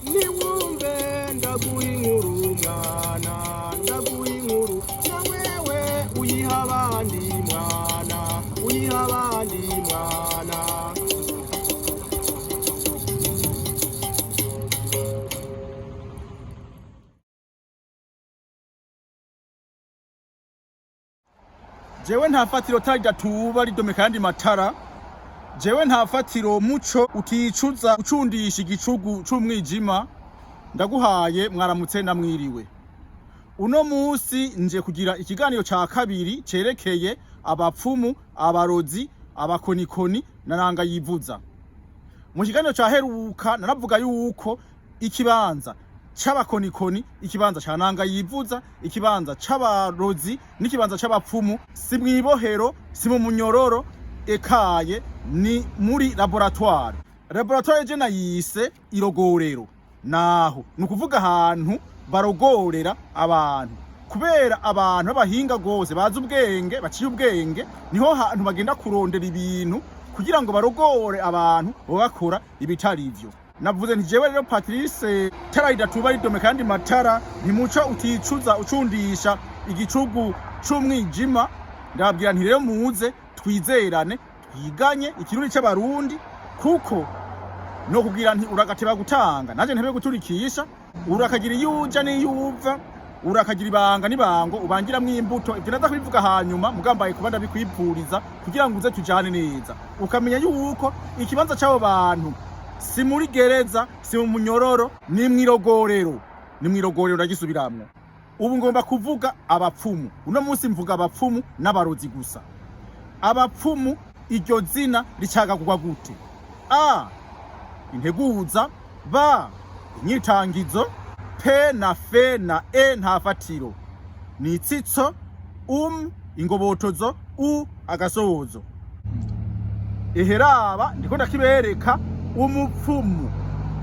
Niwumve ndaguha inkuru mwana, ndaguha inkuru na wewe uyiha abandi mwana, uyiha abandi mwana. Jewe nta fatiro taridatuba ridomeka yandi matara. Jewe nta fatiro muco uticuza ucundisha igicugu c'umwijima. Ndaguhaye mwaramutse namwiriwe. Uno musi nje kugira ikiganiro ca kabiri cerekeye abapfumu, abarozi, abakonikoni na nanga yivuza. Mu kiganiro caheruka naravuga yuko ikibanza c'abakonikoni, ikibanza ca nanga yivuza, ikibanza c'abarozi n'ikibanza c'abapfumu si mw'ibohero, si mu munyororo, ekaye ni muri laboratoire. Laboratoire je nayise irogorero, naho ni ukuvuga ahantu barogorera abantu, kubera abantu b'abahinga gose bazi ubwenge, baciye ubwenge, niho hantu bagenda kurondera ibintu kugira ngo barogore abantu bakora ibitari ivyo. Navuze nti jewe rero Patrice taridatuba ridome kandi matara ntimuco uticuza ucundisha igicugu c'umwijima. Ndababwira nti rero muze twizerane, twiganye ikirundi c'Abarundi, kuko no kugira nti uragateba gutanga nanje ntebe guturikisha, urakagira iyo uja n'iyo uva, urakagira ibanga n'ibango ubangiramwo imbuto. Ivyo naza kubivuga hanyuma, mugambaye kuba ndabikwipfuriza kugira ngo uze tujane neza, ukamenya yuko ikibanza c'abo bantu si muri gereza, si mu munyororo, ni mw'irogorero, ni mw'irogorero. Ndagisubiramwo, ubu ngomba kuvuga abapfumu. Uno munsi mvuga abapfumu n'abarozi gusa. Abapfumu iryo zina ricagagurwa gute? A integuza, B inyitangizo, P na F na E nta fatiro, ni itsitso, ingobotozo, u agasozo. Eheraba ndiko ndakibereka umupfumu,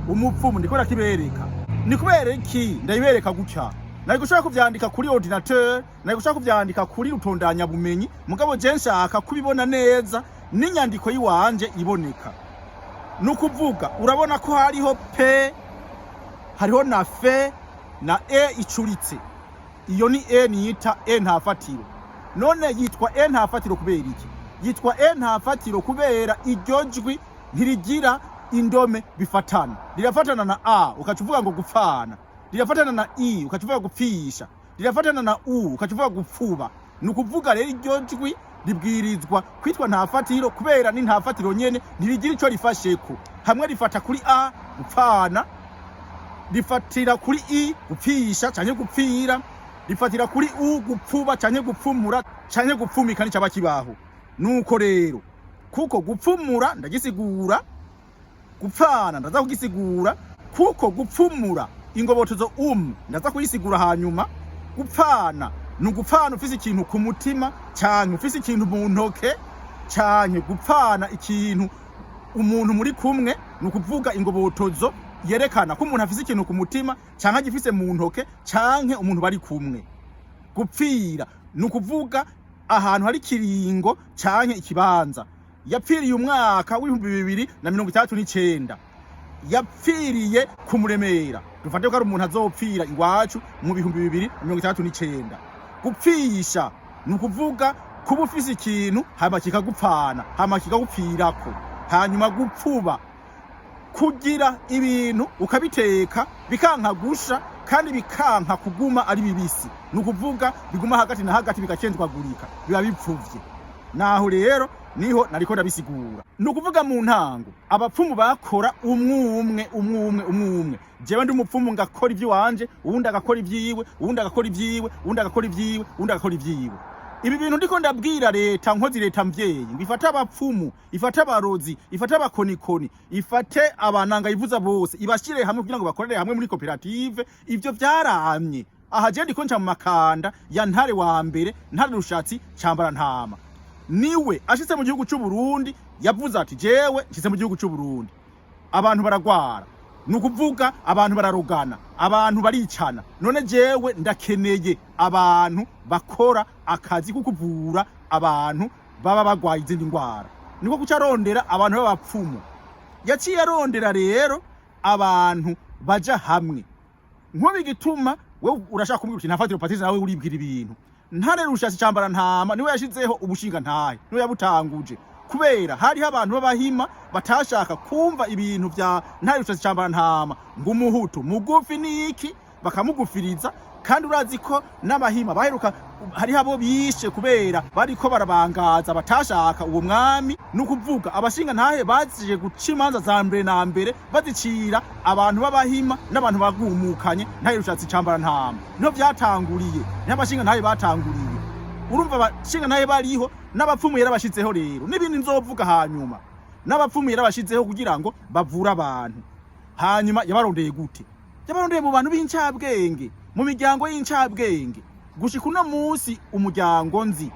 umupfumu ndiko ndakibereka. Ni kubera iki ndabibereka gutya? Nari gushaka kuvyandika kuri ordinateur, nari gushaka kuvyandika kuri rutondanya bumenyi, mugabo je nshaka kubibona neza n'inyandiko yiwanje iboneka. Nukuvuga urabona ko hariho P, hariho na F na E icuritse. Iyo ni E niyita E nta fatiro. None yitwa E nta fatiro kubera iki? Yitwa E nta fatiro kubera iryo jwi ntirigira indome bifatana. Rirafatana na A ukaca uvuga ngo gupfana, rirafatana na I ukaca uvuga gupfisha, rirafatana na U ukaca uvuga gupfuba. Ni ukuvuga rero iryo jwi ribwirizwa kwitwa nta fatiro kubera ni nta fatiro nyene, ntirigira ico rifasheko. Hamwe rifata kuri A gupfana, rifatira kuri I gupfisha canke gupfira, rifatira kuri U gupfuba canke gupfumura canke gupfumika nicaba kibaho. Nuko rero kuko gupfumura ndagisigura, gupfana ndaza kugisigura, kuko gupfumura ingobotozo ndaza kuyisigura hanyuma. Gupfana ni ugupfana ufise ikintu ku mutima canke ufise ikintu mu ntoke, canke gupfana ikintu umuntu muri kumwe. Ni ukuvuga ingobotozo yerekana ko umuntu afise ikintu ku mutima canke agifise mu ntoke canke umuntu bari kumwe. Gupfira ni ukuvuga ahantu hari ikiringo canke ikibanza. Yapfiriye umwaka w'2069, yapfiriye ku Muremera. Dufate ko ari umuntu azopfira iwacu mu 2069. Gupfisha ni ukuvuga kuba ufise ikintu hama kikagupfana, hama kikagupfirako. Hanyuma gupfuba, kugira ibintu ukabiteka bikanka gusha kandi bikanka kuguma ari bibisi, ni ukuvuga biguma hagati na hagati bigakendwagurika, biba bipfuvye. Naho rero niho nariko ndabisigura. Ni ukuvuga mu ntango abapfumu bakora umwumwe umwumwe umwumwe. Jewe ndi umupfumu ngakora ivy'iwanje, uwundi agakora ivyiwe, uwundi agakora ivyiwe, uwundi agakora ivyiwe, uwundi agakora ivyiwe. Ibi bintu ndiko ndabwira leta nkozi, leta mvyeyi, ngo ifate abapfumu, ifate abarozi, ifate abakonikoni, ifate abananga yivuza bose, ibashire hamwe kugira ngo bakorere hamwe muri koperative. Ivyo vyaramye. Aha je ndiko nca mu makanda ya Ntare wa mbere, Ntare Rushatsi Cambara Ntama. Niwe ashitse mu gihugu c'u Burundi yavuze ati jewe nshitse mu gihugu c'u Burundi, abantu baragwara, ni ukuvuga abantu bararogana, abantu baricana, none jewe ndakeneye abantu bakora akazi ko kuvura abantu baba bagwaye izindi ndwara. Niko kuca arondera abantu b'abapfumu. Yaciye arondera rero abantu Baja hamwe. Nk'ubu igituma wewe urashaka kumbwira uti ntafatiro Patrice, nawe uribwira ibintu. Ntare Rushatsi Cambara Ntama niwe yashizeho ubushinga ntahe, niwe yabutanguje, kubera hariho abantu b'abahima batashaka kumva ibintu vya Ntare Rushatsi Cambara Ntama, ngo umuhutu mugufi niki, bakamugufiriza. Kandi urazi ko n'abahima baheruka hariho abo bishe kubera bariko barabangaza, batashaka uwo mwami. Ni ukuvuga abashinga ntahe bazije guca imanza za mbere na mbere, bazicira abantu b'abahima n'abantu bagumukanye Ntare Rushatsi Cambara Ntama. Niho vyatanguriye, niho abashinga ntahe batanguriye. Urumva, abashinga ntahe bariho, n'abapfumu yarabashizeho. Rero n'ibindi nzovuga hanyuma, n'abapfumu yarabashizeho kugira ngo bavure abantu. Hanyuma yabarondeye gute? Yabarondeye mu bantu b'incabwenge, mu miryango y'incabwenge. Gushika uno munsi, umuryango nzi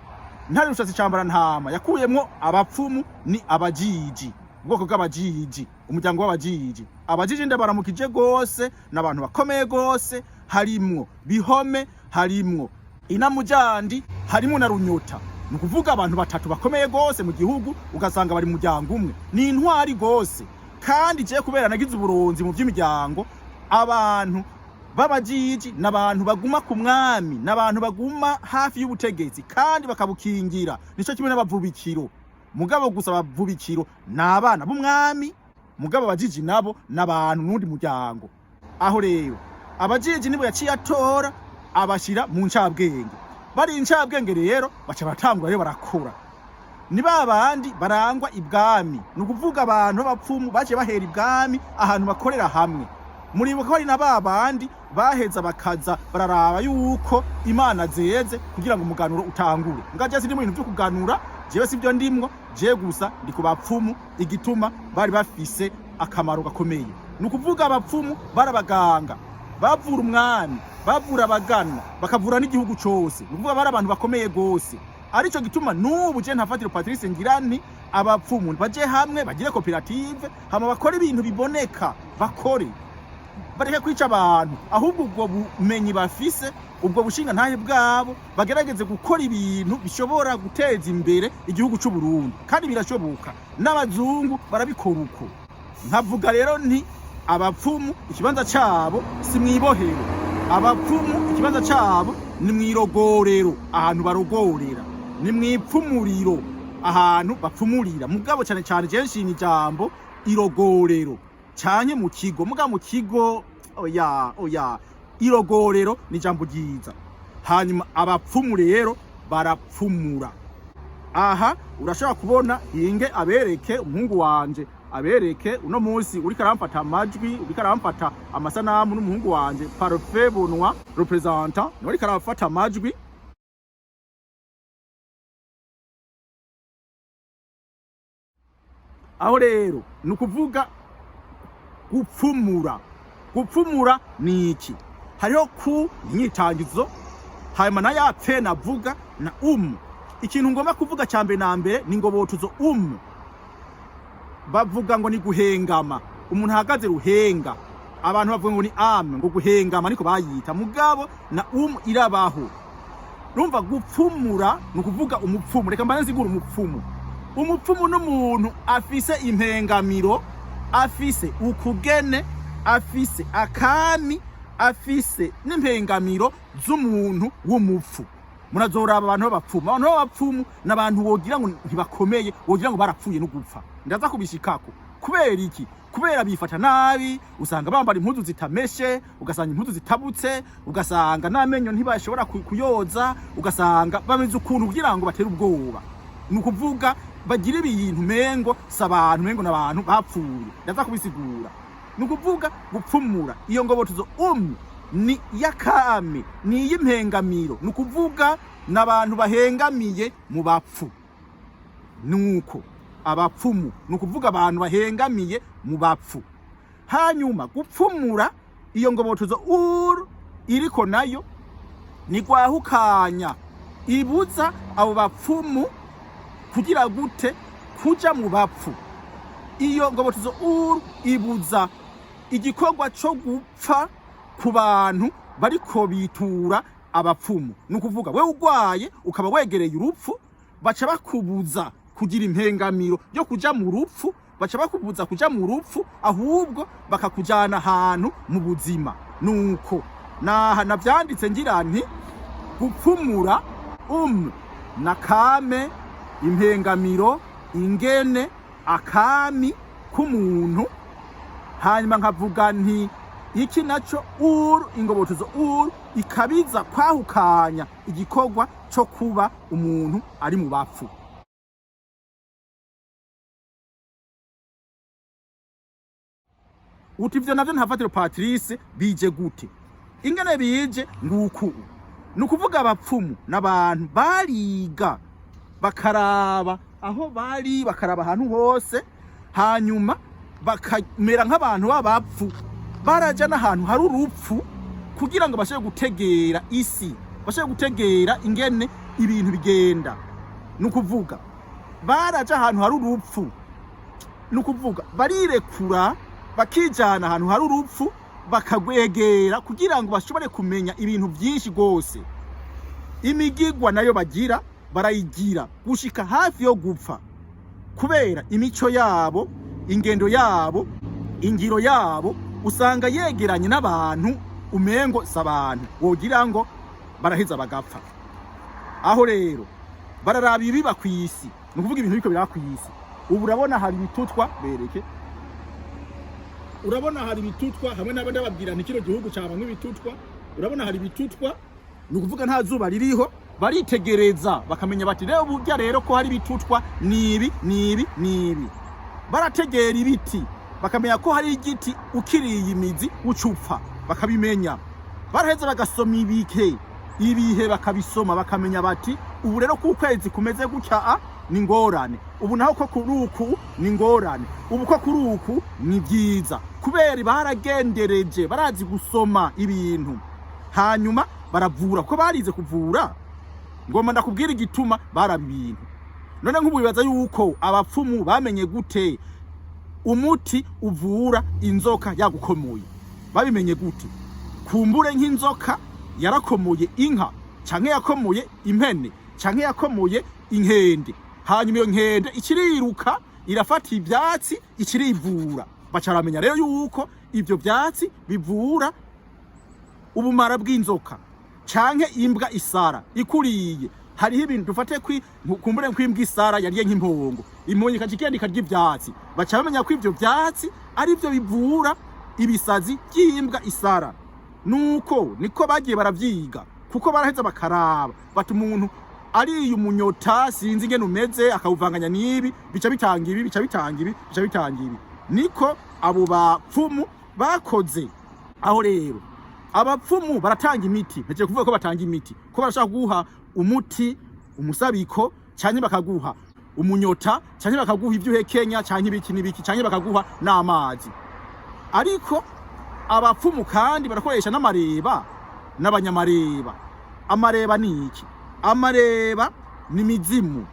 Ntare Rushatsi Cambara Ntama yakuyemwo abapfumu ni abajiji, ubwoko bw'abajiji, umuryango w'abajiji. Abajiji ndabaramukije gose, n'abantu bakomeye gose. Harimwo Bihome, harimwo Inamujandi, harimwo na Runyota. Ni ukuvuga abantu batatu bakomeye gose mu gihugu, ugasanga bari mu muryango umwe, ni intwari gose. Kandi je kubera nagize uburonzi mu vy'imiryango, abantu b'abajiji n'abantu baguma ku mwami, n'abantu baguma hafi y'ubutegetsi kandi bakabukingira. Nico kimwe n'abavubikiro, mugabo gusa abavubikiro ni abana b'umwami, mugabo abajiji nabo n'abantu n'undi muryango. Aho rero abajiji nibo yaciye atora, abashira mu ncabwenge. Bari incabwenge rero, baca baratangura rero barakora. Ni ba bandi barangwa ibwami, ni ukuvuga abantu b'abapfumu baciye bahera ibwami, ahantu bakorera hamwe. Muribuka ko hari na ba bandi baheza bakaza bararaba yuko imana zeze kugira ngo umuganuro utangure. Ngaje sindi mu bintu vyo kuganura, jewe sivyo ndimwo. Je gusa ndi ku bapfumu, igituma bari bafise akamaro gakomeye. Ni ukuvuga abapfumu barabaganga, bavura umwami, bavura abaganwa, bakavura n'igihugu cose. Ni ukuvuga bari abantu bakomeye gose. Arico gituma n'ubu je ntafatiro Patrice ngira nti abapfumu baje hamwe, bagire koperative, hama bakore ibintu biboneka, bakore, bareke kwica abantu. Ahubwo ubwo bumenyi bafise, ubwo bushinga ntahe bwabo, bagerageze gukora ibintu bishobora guteza imbere igihugu c'u Burundi, kandi birashoboka, n'abazungu barabikora uko. Nkavuga rero nti abapfumu ikibanza cabo si mw'ibohero, abapfumu ikibanza cabo ni mw'irogorero, ahantu barogorera, ni mw'ipfumuriro, ahantu bapfumurira. Mugabo cane cane je nshima ijambo irogorero canke mu kigo. Mugabo mu kigo oya, oya, irogorero ni ijambo ryiza. Hanyuma abapfumu rero barapfumura. Aha urashobora kubona hinge abereke umuhungu wanje, abereke uno munsi uriko aramfata amajwi, uriko aramfata amasanamu n'umuhungu wanje Parfait Bonwa representant, niwe ariko arafata amajwi. Aho rero ni ukuvuga gupfumura. Gupfumura ni iki? Hariho ku inyitangizo, hanyuma na ya pfe navuga na umu. Ikintu ngomba kuvuga cya mbere na mbere ni ngobotuzo umu. Bavuga ngo ni guhengama, umuntu ahagaze ruhenga. Abantu bavuga ngo ni ame, ngo guhengama niko bayita, mugabo na umu irabaho. Numva gupfumura ni ukuvuga umupfumu. Reka mbanze nsigure umupfumu. Umupfumu n'umuntu afise impengamiro, afise ukugene, afise akami, afise n'impengamiro z'umuntu w'umupfu. Murazoraba abantu b'abapfumu. Abantu b'abapfumu ni abantu wogira ngo ntibakomeye, wogira ngo barapfuye no gupfa. Ndaza kubishikako. Kubera iki? Kubera bifata nabi. Usanga bambara impuzu zitameshe, ugasanga impuzu zitabutse, ugasanga n'amenyo ntibashobora kuyoza, ugasanga bameze ukuntu kugira ngo batere ubwoba. Ni ukuvuga bagira ibintu mengo si abantu, mengo n'abantu bapfuye. Ndaza kubisigura. Ni ukuvuga gupfumura, iyo ngobotuzo ni iy'akame, ni iy'impengamiro. Ni ukuvuga n'abantu bahengamiye mu bapfu. Nuko abapfumu ni ukuvuga abantu bahengamiye mu bapfu. Hanyuma gupfumura, iyo ngobotuzo uru iriko nayo ni gwahukanya, ibuza abo bapfumu kugira gute? Kuja mu bapfu. Iyo ngobotuzo uru ibuza igikorwa co gupfa ku bantu bariko bitura abapfumu. Ni ukuvuga wewe urwaye ukaba wegereye urupfu, baca bakubuza kugira impengamiro yo kuja mu rupfu. Baca bakubuza kuja mu rupfu, ahubwo bakakujana ahantu mu buzima. Nuko naha navyanditse ngira nti gupfumura na kame impengamiro ingene akami k'umuntu. Hanyuma nkavuga nti iki naco uru ingobotozo uru ikabiza kwahukanya igikorwa co kuba umuntu ari mu bapfu. Uti ivyo navyo ntafatiro Patrice bije gute? Ingene bije nguku, ni ukuvuga abapfumu n'abantu bariga, bakaraba aho bari, bakaraba ahantu hose, hanyuma bakamera nk'abantu b'abapfu, baraja n'ahantu hari urupfu kugira ngo bashobore gutegera isi, bashobore gutegera ingene ibintu bigenda. Ni ukuvuga baraja ahantu hari urupfu, ni ukuvuga barirekura bakijana ahantu hari urupfu, bakagwegera kugira ngo bashobore kumenya ibintu byinshi rwose. Imigigwa nayo bagira barayigira gushika hafi yo gupfa, kubera imico yabo, ingendo yabo, ingiro yabo usanga yegeranye n'abantu, umengo si abantu, wogira ngo baraheza bagapfa. Aho rero bararaba ibiba ku isi, ni ukuvuga ibintu biriko biraba ku isi. Ubu urabona hari ibitutwa, bereke, urabona hari ibitutwa hamwe n'abandi babwira nti kino gihugu cabamwe ibitutwa. Urabona hari ibitutwa, ni ukuvuga nta zuba ririho. Baritegereza bakamenya bati rero burya rero ko hari ibitutwa nibi nibi nibi. Barategera ibiti bakamenya ko hari igiti ukiriye imizi ucupfa, bakabimenya. Baraheza bagasoma ibihe, ibihe bakabisoma, bakamenya bati ubu rero ko ukwezi kumeze gutya a ni ngorane, ubu naho ko kuri uku ni ngorane, ubu ko kuri uku ni byiza, kubera baragendereje, barazi gusoma ibintu. Hanyuma baravura kuko barize kuvura. Ngomba ndakubwira igituma baraba ibintu. None nk'ubu bibaza yuko abapfumu bamenye gute umuti uvura inzoka yagukomoye? Babimenye gute? Kumbure nk'inzoka yarakomoye inka, canke yakomoye impene, canke yakomoye inkende, hanyuma iyo nkende ikiriruka irafata ivyatsi ikirivura, baca baramenya rero yuko ivyo vyatsi bivura ubumara bw'inzoka. Canke imbwa isara ikuriye, hariho ibintu dufate kumbure kw'imbwa isara yariye nk'impongo, impongo ikaca igenda ikarya ivyatsi, baca bamenya ko ivyo vyatsi ari vyo bivura ibisazi by'imbwa isara. Nuko niko bagiye baravyiga, kuko baraheza bakaraba bati umuntu ariye umunyota sinzi ingene umeze, akawuvanganya n'ibi, bica bitanga ibi, bica bitanga ibi, bica bitanga ibi. Niko abo bapfumu bakoze. Aho rero abapfumu baratanga imiti, ntegereje kuvuga ko batanga imiti, ko barashaka guha umuti umusabiko, canke bakaguha umunyota, canke bakaguha ivyo uhekenya, canke ibiki n'ibiki, canke bakaguha n'amazi. Ariko abapfumu kandi barakoresha n'amareba n'abanyamareba. Amareba ni iki? Amareba ni imizimu.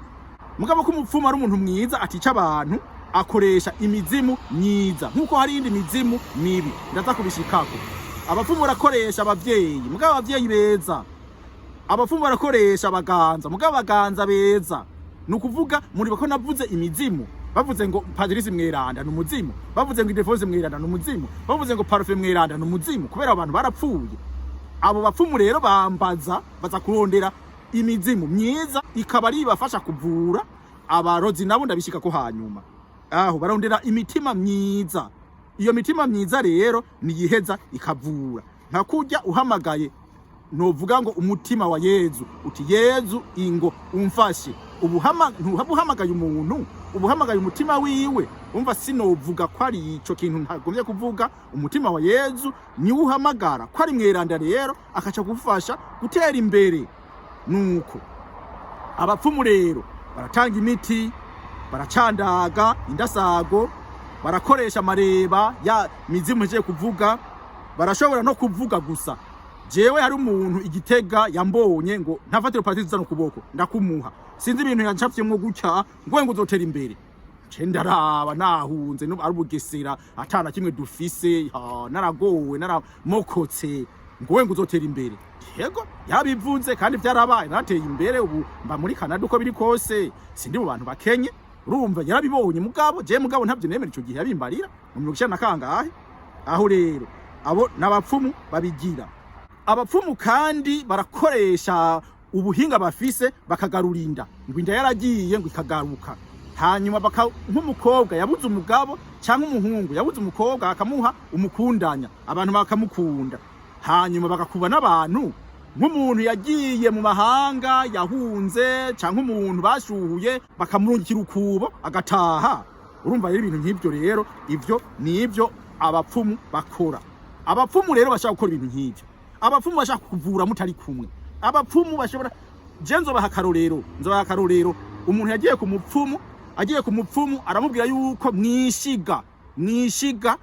Mugabo ko umupfumu ari umuntu mwiza atica abantu, akoresha imizimu myiza, nkuko hari iyindi mizimu mibi, ndaza kubishikako. Abapfumu barakoresha abavyeyi, mugabo abavyeyi beza. Abapfumu barakoresha abaganza, mugabo abaganza beza. Ni ukuvuga muri ko navuze imizimu, bavuze ngo Patrice Mweranda ni umuzimu, bavuze ngo Ildefonse Mweranda ni umuzimu, bavuze ngo Parfait Mweranda ni umuzimu, kubera abantu barapfuye. Abo bapfumu rero bambaza baza kurondera imizimu myiza ikaba ari ibafasha kuvura. Abarozi nabo ndabishika ko hanyuma. Aho barondera imitima myiza, iyo mitima myiza rero niyiheza ikavura. Nka kurya uhamagaye, novuga ngo umutima wa Yezu, uti Yezu ingo umfashe, ntuhaba uhamagaye umuntu, ubuhamagaye umutima wiwe. Umva, sinovuga ko ari ico kintu ntagomvye kuvuga. Umutima wa Yezu niwe uhamagara ko ari mweranda, rero akaca gufasha gutera imbere. Nuko abapfumu rero baratanga imiti, baracandaga indasago, barakoresha amareba ya mizimu nje kuvuga, barashobora no kuvuga gusa. Jewe hari umuntu igitega yambonye ngo ntafatire Patrice zano kuboko ndakumuha, sinzi ibintu yancafyemwo gutya ngo uzotera imbere. Ce ndaraba nahunze no ari ubugesera atana kimwe dufise, ha, naragowe, naramokotse, ngo uzotera imbere. Yego, yabivuze kandi vyarabaye, narateye imbere. Ubu mba muri Canada, uko biri kose sindi mu bantu bakenye. Urumva yarabibonye, mugabo je mugabo ntabyo nemera ico gihe yabimbarira mu 90 na kangahe. Aho rero abo n'abapfumu babigira. Abapfumu kandi barakoresha ubuhinga bafise bakagarura inda, ngo inda yaragiye ngo ikagaruka. Hanyuma baka nk'umukobwa yabuze umugabo cyangwa umuhungu yabuze umukobwa, akamuha umukundanya, abantu bakamukunda, hanyuma bagakuba n'abantu. Nk'umuntu yagiye mu mahanga yahunze cyangwa umuntu bashuhuye, bakamurungikira ukubo agataha. Urumva rero ibintu nk'ibyo rero, ivyo nibyo abapfumu bakora. Abapfumu rero bashaka gukora ibintu nk'ibyo. Abapfumu bashaka kuvura mutari kumwe. Abapfumu bashobora, je nzobaha akarorero. Umuntu yagiye ku mupfumu, agiye ku mupfumu aramubwira yuko mwishiga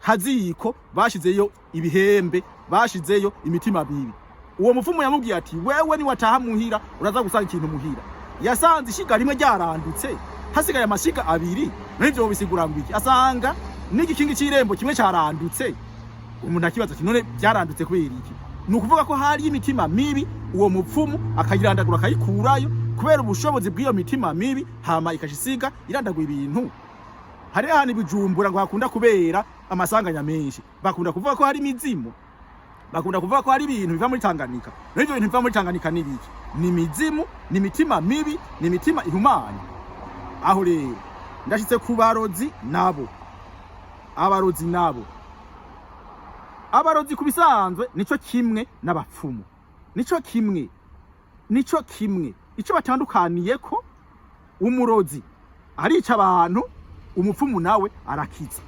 haziko bashizeyo ibihembe, bashizeyo imitima mibi. Uwo mupfumu yamubwiye ati: "Wewe ni wataha muhira uraza gusanga ikintu muhira." Yasanze ishiga rimwe ryarandutse, hasigaye amashiga abiri. None bisigura ngo iki? Asanga n'igikingi c'irembo kimwe carandutse. Umuntu akibaza ati: "None byarandutse kubera iki?" Ni ukuvuga ko hari imitima mibi, uwo mupfumu akayirandagura, akayikurayo kubera ubushobozi bw'iyo mitima mibi, hama ikashisiga irandagura ibintu. Hari ahantu ibijumbura ngo hakunda kubera amasanganya menshi, bakunda kuvuga ko hari imizimu, bakunda kuvuga ko hari ibintu biva muri Tanganyika. None ivyo bintu biva muri Tanganyika ni ibiki? Ni imizimu, ni imitima mibi, ni imitima ihumanye. Aho rero ndashitse ku barozi nabo. Abarozi nabo, abarozi ku bisanzwe nico kimwe n'abapfumu, nico kimwe, nico kimwe. Ico batandukaniye ko umurozi arica abantu, umupfumu nawe arakiza.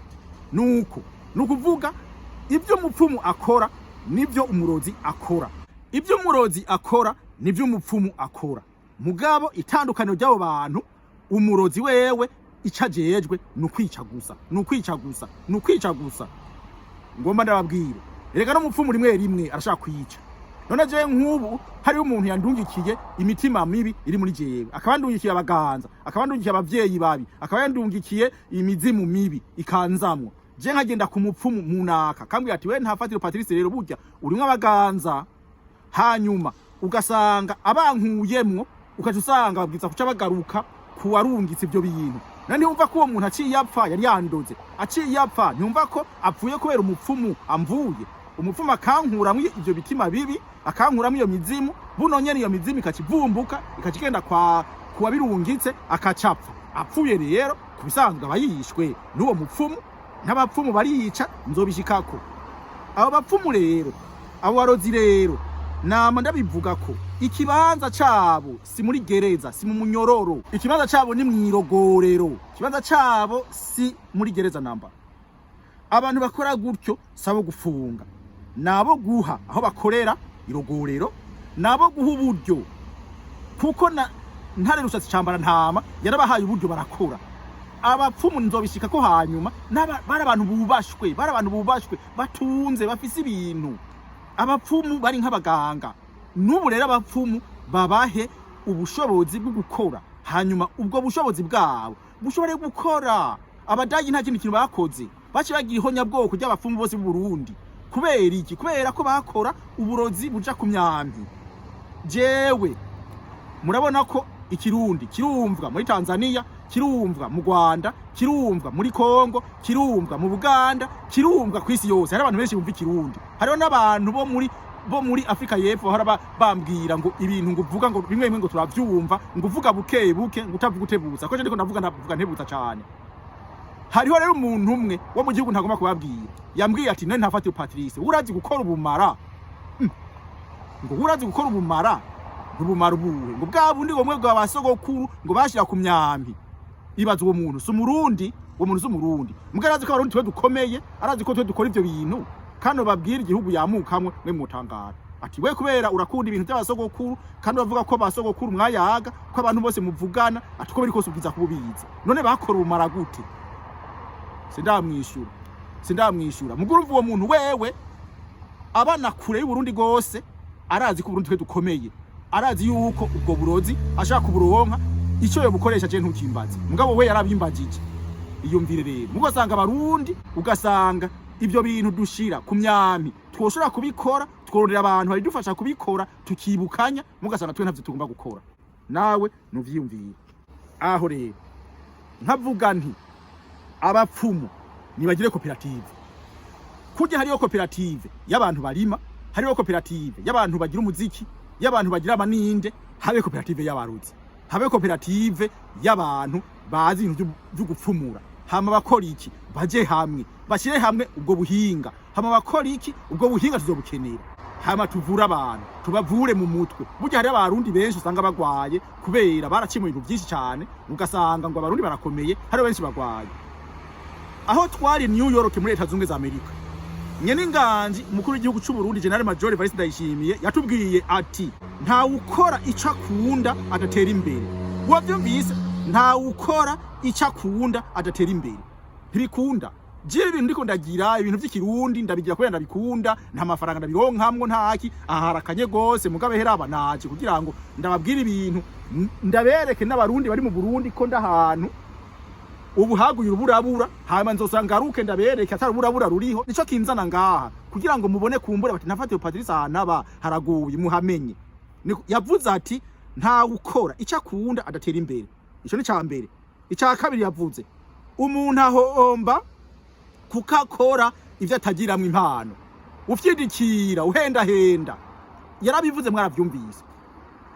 Nuko nukuvuga ibyo umupfumu akora nibyo umurozi akora, ibyo umurozi akora nibyo umupfumu akora. Mugabo itandukaniro ry'abo bantu, umurozi wewe ico ajejwe ni ukwica gusa, ni ukwica gusa, ni ukwica gusa. Ngomba ndababwira, erega n'umupfumu rimwe rimwe arashaka kwica. None jewe nk'ubu hariho umuntu yandungikiye imitima mibi iri muri jewe, akaba yandungikiye abaganza, akaba yandungikiye abavyeyi babi, akaba yandungikiye imizimu mibi ikanzamwo, je nkagenda ku mupfumu munaka kambwira ati: "We ntafatiro Patrice, rero burya urimwo abaganza." Hanyuma ugasanga abankuyemwo, ukaca usanga babwiza kuca bagaruka kuwarungitse ivyo bintu. Na ntiyumva ko uwo muntu aciye apfa yari yandoze, aciye apfa, ntiyumva ko apfuye kubera umupfumu amvuye, umupfumu akankuramwo ivyo bitima bibi, akankuramwo iyo mizimu. Buno nyene iyo mizimu ikakivumbuka, ikakigenda kwa kuwabirungitse, akacapfa. Apfuye rero ku bisanzwe aba yishwe n'uwo mupfumu. N'abapfumu bariyica, nzobishikako. Abo bapfumu rero, abo barozi rero, nama ndabivuga ko ikibanza cabo si muri gereza, si mu munyororo. Ikibanza cabo ni mw'irogorero. Ikibanza cabo si muri gereza namba. Abantu bakora gutyo sabo gufunga, nabo guha aho bakorera irogorero, nabo guha uburyo, kuko na Ntare Rushatsi Cambara Ntama yarabahaye uburyo barakora. Abapfumu nzobishika ko hanyuma. Bari abantu bubashwe, bari abantu bubashwe, batunze, bafise ibintu. Abapfumu bari nk'abaganga. N'ubu rero abapfumu babahe ubushobozi bwo gukora, hanyuma ubwo bushobozi bwabo bushobore gukora. Abadagi nta kindi kintu bakoze, baciye bagira ihonyabwoko ry'abapfumu bose b'u Burundi. Kubera iki? Kubera ko bakora uburozi buja ku myambi. Jewe murabona ko ikirundi kirumvwa muri Tanzania, kirumvwa mu Rwanda, kirumvwa muri Kongo, kirumvwa mu Buganda, kirumvwa ku isi yose. Hari abantu benshi bumva ikirundi. Hariho n'abantu bo muri Afrika y'Epfo bahora bambwira ngo ibintu ngo uvuga ngo bimwe bimwe ngo turavyumva, ngo uvuga buke buke, ngo utavuga utebutsa, ko je ndiko ndavuga, ndavuga ntebutsa cane. Hariho rero umuntu umwe wo mu gihugu ntagomba kubabwira yambwiye ati: "None ntafatire Patrice, urazi gukora ubumara?" Ngo urazi gukora ubumara? Ubumara ubuhe? Ngo bwa bundi ngo bumwe bwa basogokuru ngo bashira ku myambi. Ibaza, uwo muntu si umurundi, uwo muntu si umurundi, mbwa arazi ko abarundi twe dukomeye, arazi ko twe dukora ivyo bintu. Kandi babwira igihugu yamukamwe mwe mutangara, ati: "We kubera urakunda ibintu by'abasogokuru, kandi bavuga ko abasogokuru mwayaga, ko abantu bose muvugana," ati, "uko biri kose ubwiza kuba ubizi. None bakora ubumara gute?" Sindamwishura, sindamwishura. Muguru uwo muntu wewe abana kure y'Uburundi gose, arazi ko Uburundi twe dukomeye, arazi yuko ubwo burozi ashaka kuburonka icyo yobukoresha. Je ntukimbaze, mugabo we yarabimbagije. Iyumvire rero, mugasanga abarundi, ugasanga ivyo bintu dushira ku myami twoshobora kubikora, twororera abantu babidufasha kubikora, tukibukanya, mugasanga twe ntavyo tugomba gukora. Nawe nuvyiyumvire. Aho rero Nkavuga nti abapfumu nibagire koperative. Kurya hariyo koperative y'abantu barima, hariyo koperative y'abantu bagira umuziki, y'abantu bagira amaninde, habe koperative y'abaruzi, habe koperative y'abantu bazi ibintu vyo gupfumura. Hama bakora iki? Baje hamwe, bashyire hamwe ubwo buhinga. Hama bakora iki? Ubwo buhinga tuzobukenera. Hama tuvure abantu, tubavure mu mutwe. Burya hariyo Abarundi benshi usanga bagwaye kubera baraciye mu bintu byinshi cyane, ugasanga ngo Abarundi barakomeye, hariho benshi bagwaye. Aho twari New York muri Leta Zunze za Amerika, nyene inganji umukuru w'igihugu c'u Burundi, General Major Evariste Ndayishimiye, yatubwiye ati: "Ntawe ukora ico akunda adatera imbere." Wavyumvise? Ntawe ukora ico akunda adatera imbere, ntibikunda. Jewe ibintu ndiko ndagira, ibintu vy'Ikirundi, ndabigira kubera ndabikunda, nta mafaranga ndabironkamwo, ntaki. Aha harakanye gose, mugabe heraba naje kugira ngo ndababwire ibintu, ndabereke n'Abarundi bari mu Burundi ko ndahantu ubu haguye uruburabura. Hanyuma nzosanga ngaruke ndabereke atari uburabura ruriho. Nico kinzana ngaha kugira ngo mubone, kumbura bati nafatiwe Patrice ahantu aba haraguye, muhamenye. Yavuze ati: "Nta ukora icyo akunda adatera imbere." Ico ni ca mbere. Icya kabiri yavuze: "Umuntu ahomba kuko akora ivyo atagiramwo impano." Ufyidikira, uhendahenda, yarabivuze, mwaravyumvise,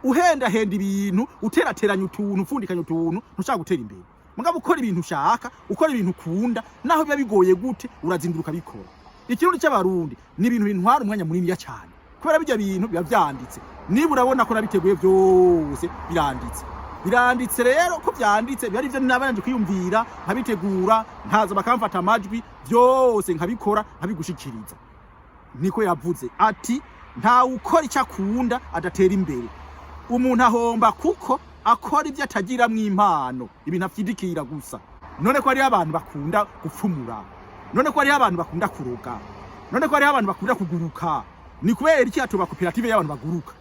uhendahenda ibintu, uterateranya utuntu, upfundikanya utuntu, ntushaka gutera imbere. Mugabo ukora ibintu ushaka, ukora ibintu ukunda, naho biba bigoye gute, urazinduka ukabikora. Ikirundi cy'Abarundi ni ibintu bintwara umwanya muniniya cyane, kubera bijya bintu biba vyanditse. Niba urabona ko nabiteguye byose, biranditse, biranditse. Rero ko vyanditse, biba ari ivyo nabanje kwiyumvira, nkabitegura, nkaza bakamfata amajwi, byose nkabikora, nkabigushikiriza. Niko yavuze ati: "Ntawe ukora icyo akunda adatera imbere. Umuntu ahomba kuko akora ibyo atagiramwo impano, ibintu afyidikira gusa." None ko hariho abantu bakunda gupfumura, none ko hariho abantu bakunda kuroga, none ko hariho abantu bakunda kuguruka, ni kubera iki hatoba koperative y'abantu baguruka?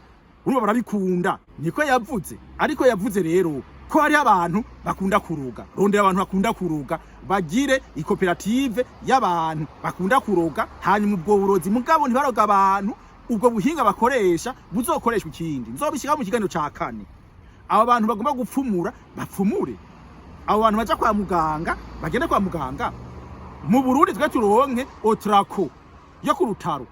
Urumva barabikunda. Niko yavuze. Ariko yavuze rero ko hariho abantu bakunda kuroga. Rondera abantu bakunda kuroga, bagire ikoperative y'abantu bakunda kuroga. Hanyuma ubwo burozi, mugabo ntibaroga abantu, ubwo buhinga bakoresha buzokoreshwa ikindi. Nzobishyira mu kiganiro ca kane. Abo bantu bagomba gupfumura bapfumure, abo bantu baja kwa muganga bagende kwa muganga. Mu Burundi twe turonke Otraco yo ku rutaro,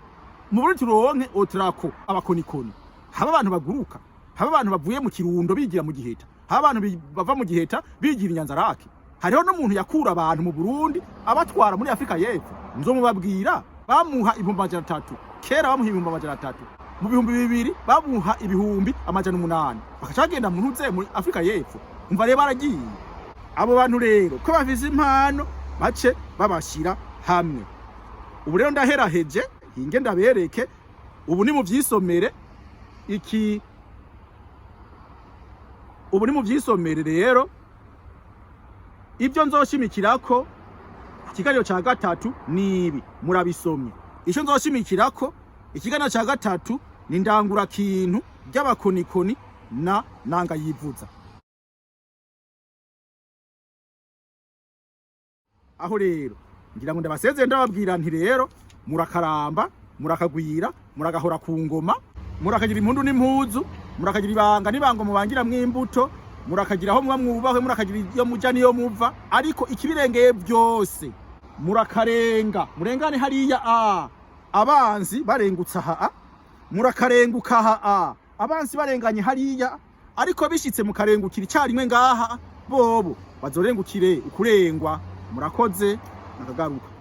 mu Burundi turonke Otraco abakonikoni, haba abantu baguruka, haba abantu bavuye mu Kirundo bigira mu Giheta, haba abantu bava mu Giheta bigira Inyanzarake. Hariho n'umuntu yakura abantu mu Burundi abatwara muri Afrika y'Epfo, nzomubabwira. Bamuha 300,000 kera, bamuha 300,000 mu 2000, bamuha 800,000, bakaca bagenda mu ntuze muri Afrika y'Epfo. Umva rero, baragiye abo bantu rero ko bafise impano, bace babashira hamwe. Ubu rero ndaheraheje, hinge ndabereke. Ubu ni mu vyisomere iki, ubu ni mu vyisomere. Rero ibyo nzoshimikirako ku kiganiro ca gatatu ni ibi, murabisomye. Ico nzoshimikirako ikiganiro ca gatatu ni ndangurakintu ry'abakonikoni na nanga yivuza. Aho rero ngira ngo ndabasezeye, ndababwira nti rero murakaramba, murakagwira, muragahora ku ngoma, murakagira impundu n'impuzu, murakagira ibanga n'ibango mubangira mw'imbuto, murakagira aho muba mwubahwe, murakagira iyo muja n'iyo muva. Ariko ikibirengeye byose, murakarenga, murengane hariya a abanzi barengutse aha a, murakarenguka aha a abanzi barenganye hariya. Ariko bishitse mukarengukira icyarimwe ngaha, bobo bazorengukire ukurengwa. Murakoze, nakagaruka.